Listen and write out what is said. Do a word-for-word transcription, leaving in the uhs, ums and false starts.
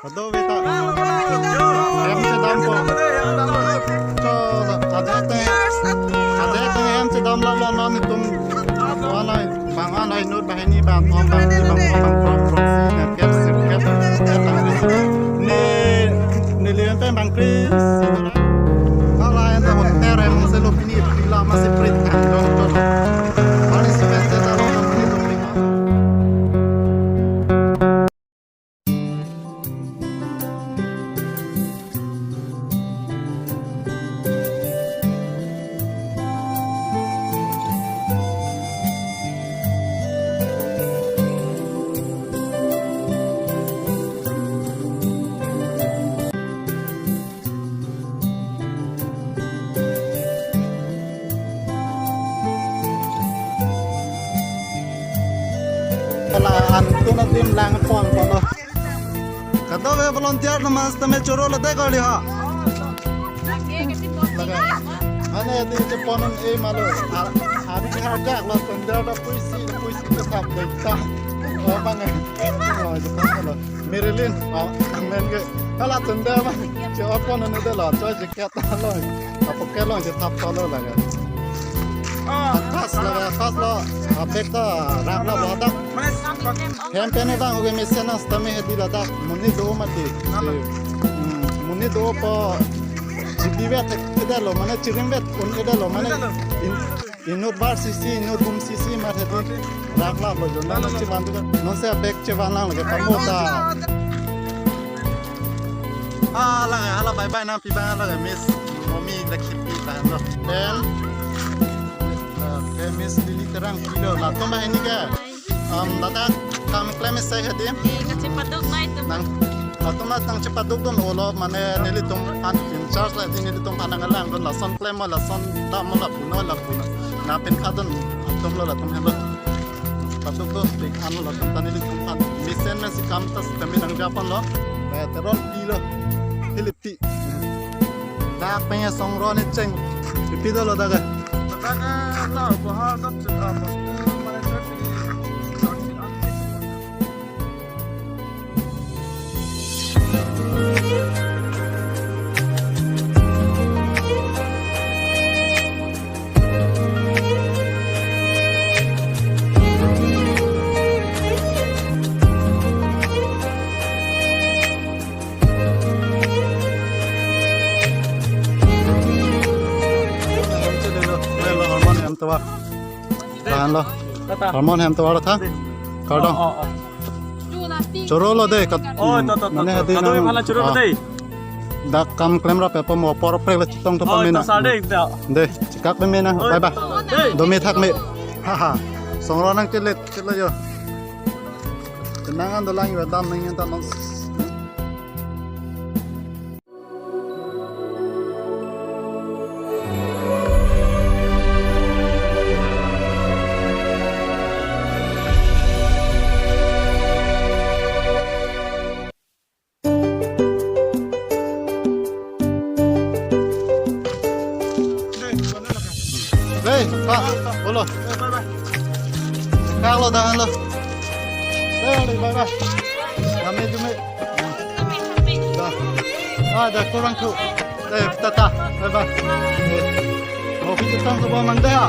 Kadokave ta hem chedampo. Cho, ajat te, ajat te hem chedam lalo, non itum anai, bang anai inut, bang hini, bang thom, bang phli, bang pho, bang phrok, phrok isi, bang kep, sirkep, kep, bang kre-isi. Ne, neli pen bang kre-isi. Hala enta hotel hem selo pini pila masih prit kan dong dong. Paling sebentar kalau pini dong pini. Hala antum adim lang pon pon lo. Kadokave volunteer namas tame choro lo dei kali ha. Laga. Ane adi chepon un-e ma lo. Ar, ar ke har jak lo sandal ta puisi, puisi ke thap dei ta. Oh, bang eh. Oh, chepon lo. Marilyn, oh, amen ke. Hala sandal ma. Che-ot pon un-e dei lo, cho jacket lo. Apoke lo, je thap lo laga. Ah. Akas laga, akas lo. Apek ta rak lo ladak. Hem pen bang oke mesen nang sitame hedi ladak. Monit do mati. Hmm, monit dopo. Chipi vet kedalo, mane chirim vet un kedalo, mane in, inut bar sisi, inut hum sisi mat hedi. Rak lo lo jo, non chevan tu kan. Non si apek chevan lang lagi pamo ta. Ah, laga, hala bye bye nangpi bang laga Miss Momi Lekhipi ta lo. Then, uh, ke Miss Lily Terangpi lo. Latum bang hini ke. Um, ladak kam klem isi hedi. Eh, kachepaduk noi tu. Nang, latum nangchepaduk dun olo, mane nelitum aphan in charge la hedi, nelitum aphan nanglang dun lason klem ma, lason dam ma, lapu no, lapu no. Nangpin khadun atum lo latum helo. Paduk dun pik an lo latum ta nelitum aphan. Mesen mesi kam ta sitame nangjaponlo. Eh, Teronpi lo. Philip Pi. Dak pengen songro ni cheng. Ipi dolo dak ke? Dak ke ta bahar dak chut apa? Mana chut sini. Hormon hem tovar. Tahan lo. Tata. Hormon hem tovar tha. Kardom. Oh, oh, oh. Choro lo dei kat. Oh, to, to, to, mane to. Hedi nang. Kado iphala choro lo dei. Dak kam klem rap apa mo por prek le chetong to. Oh, pamena. To sa dei, to. Dei, chekak pamena. Oh, bye bye. Dei. Domi thak me. Haha. Songro nangchelet, chelet yo. Kenangan dolang yo dam nang yang tanong. Hei, Pak, bolo. Kalo, tahan lo. Hei, bye bye. Kami jumpa. Dah. Ah, dah kurang tu. Eh, tata. Bye bye. Eh. Mau kita tang ke bawah mangga ya?